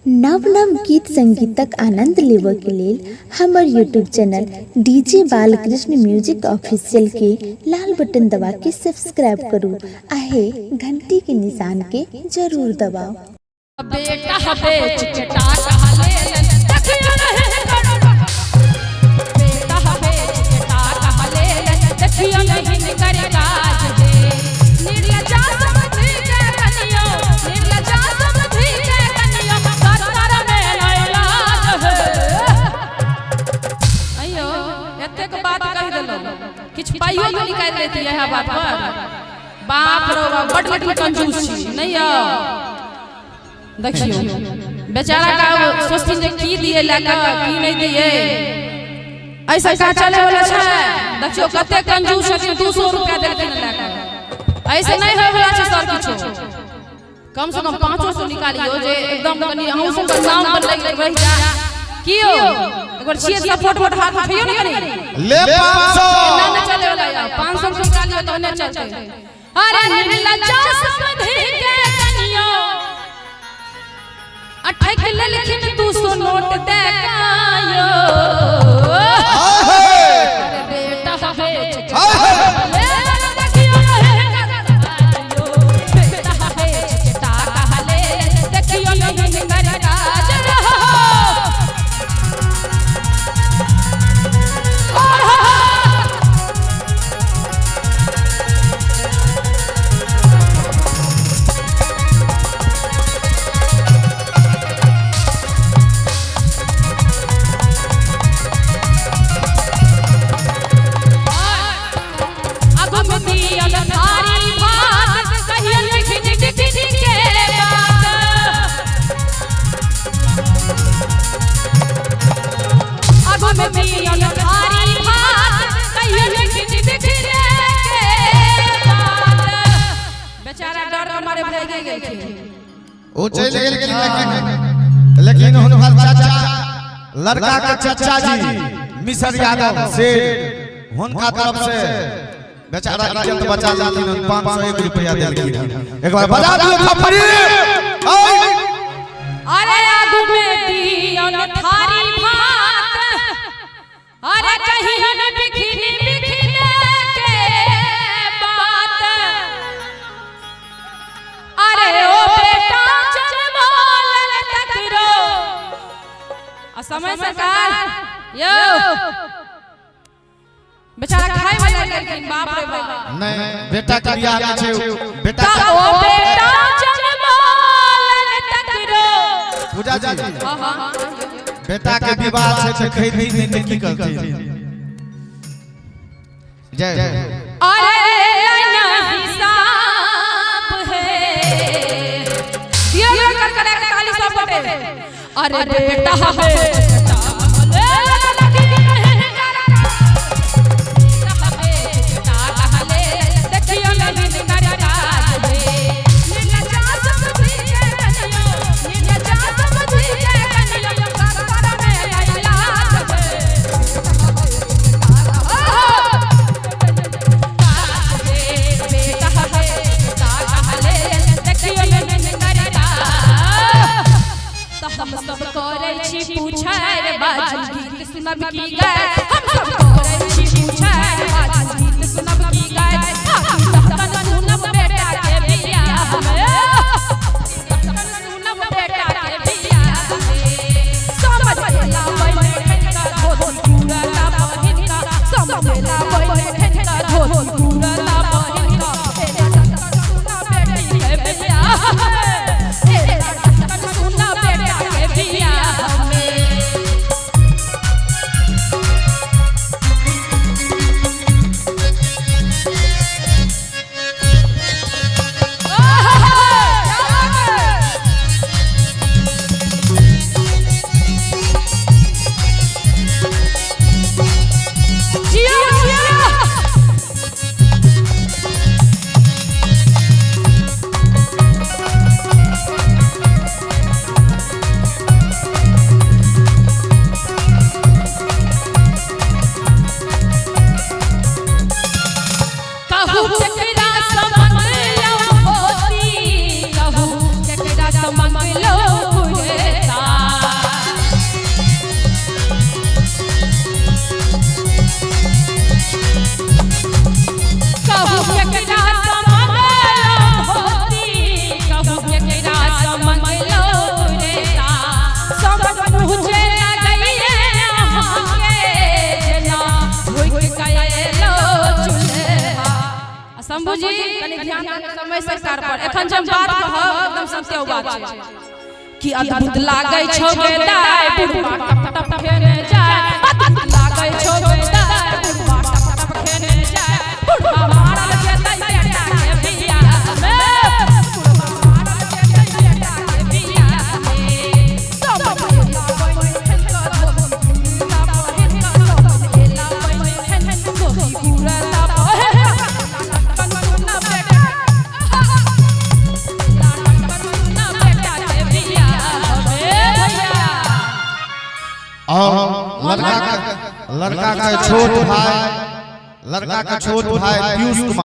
नव नव गीत संगीतक आनंद लेबऽ के लेल हमर YouTube channel DJ Balkrishna music official के लाल बटन दबा के सब्सक्राइब करू आ हे घंटी के निशान के जरूर दबाउ। बेटा बेच के टाका लेलन देखियो नहीं करो बेटा बेच के टाका लेलन देखियो नहीं कर काज हे निर्लजा समझी के कनियो निर्लजा समझी के कनियो सरकार में नहीं लाज हे। अयो एतेक बात कहि देलहुँ किछु पाइयो तऽ निकालि लेती इएह बात पर। बाप रो बाप, बड लेकिन कंजूस छी नहीं यौ। देखियौ बेचारा का सोचथिन जे की दिए लए कऽ की नहि दिए, ऐसा का चले वाला छै। देखियौ कते कंजूस छथिन, 200 रुपया देलखिन लए कऽ। ऐसे नहि होय वाला छै सर, किछो कम से कम 500 निकालियो जे एकदम कनि अहूँ सबके नाम पर लागि रहि जाय। की यौ एक बार छियै सपोर्ट वोट हाथ उठैयौ ने कनि ले 500 ना ना चले वाला या 500 निकालियो तहने चलते। अरे निर्लज्जा समझी के कनियो अठक लेलखिन 200 नोट दे कायो। अरे बेटा बेच के ले देखियो नहीं कर बेटा बेच के टाका ले देखियो नहीं कर काज रहो। बेचारा डर के मारे भागि गेलखिन। ओ चलि गेलखिन, लेकिन हुनकर चाचा, लड़का के चाचा जी मिसर यादव से हुनका तरफ से बेचारा इज्जत बचा लेलखिन, 501 रुपया देलखिन। एक बार बजा दियौ थप्पड़ी। अरे आगू में दियन थारी भात, अरे कहीं न बिखिनी बिखिने के बात। अरे ओ बेटा जनमोलन तकरो आ समय सरकार यो बेचारा खाय वाला गेलखिन। बाप रे बाप। नहीं बेटा के बियाह के छै बेटा ता ओ बेटा जनमोलन तकरो। पूजा जी हां हां बेटा के विवाह छै त खैती नहीं त की करती। जय। अरे नहीं सांप है दिया कर कर के ताली सब बटे। अरे बेटा बेटा देखियो नहीं कर काज हे निर्लज्जा समझी के कनियो निर्लज्जा समझी के कनियो सरकार में लाज हे। बेटा बेटा कहले देखियो नहीं कर काज। तो हम सब करै छी पूछै बाजू गीत सुनब की गाय। हम सब करै छी पूछै बाजू गीत सुनब की गाय। हम तहतन सुनब बेटा के बियाह में, सुनब बेटा के बियाह में। समझ ला बैठन का धोती कुरता पहिन का, समझ ला बैठन का धोती कुरता पहिन का। सुना बेटी के बियाह में, सुना बेटा के बियाह में। रमई सरकार पर एखन जे हम बात कहब एकदम सत्य बात छै कि अद्भुत लागै छौ गे दाय बुढ़बा टप टप खेने जाय, अद्भुत लागै छौ गे दाय बुढ़बा टप टप खेने जाय, बुढ़बा मारल जेतै बेटा के बियाह में, बुढ़बा मारल जेतै बेटा के बियाह में। सब एला बैठन कऽ धोती कुर्ता पहिन कऽ, सब एला बैठन धोती कुर्ता पहिन, बेटा के भैया। और लड़का का छोट भाई, लड़का का छोट भाई पीयूष कुमार।